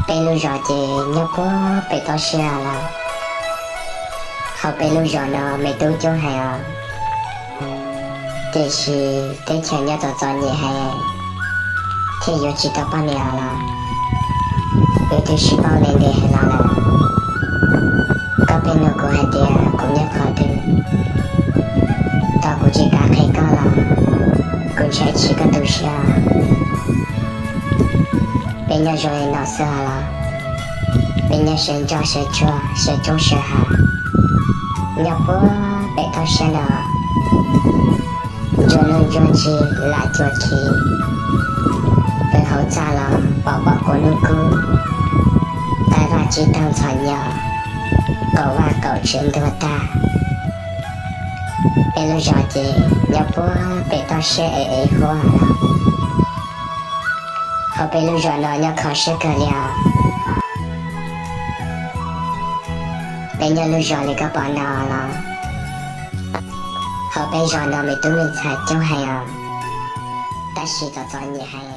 Peb lub zos ces nyob puag pem toj siab los. Hauv peb lub zos no me tub coob heev os, tiam sis teb chaws nyob txom txom nyem heev, thiaj yuav tsis tau poj niam los. Wb twb sib paub li ntev heev los lawm. Koj pheej nug kuv hais tias kuv nyob qhov twg, tos kuv tsis kam qhia koj los kuv ntshai tsam koj tu siab. Peb nyob zoo li no xwb los. Peb nyob sib ntsog sib tsuag sib coob sib hav, nyob puag pem toj siab no. Ntsuag nuj ntsuag ntsis lam cuag khi, pw hauv txaj los pom pom kua hnub kub, tab vaj tsib taug ntxhov nyo, kaum vaj kaum tsev ntuag tag. Peb lub zos ces nyob puag pem toj siab es es huab los. Hauv peb lub zos no nyob kho siab kawg li os. Peb nyob lub zos li koj pom no los. Hauv peb zos no me tub me ntxhais coob heev os, tab sis txom txom nyem heev.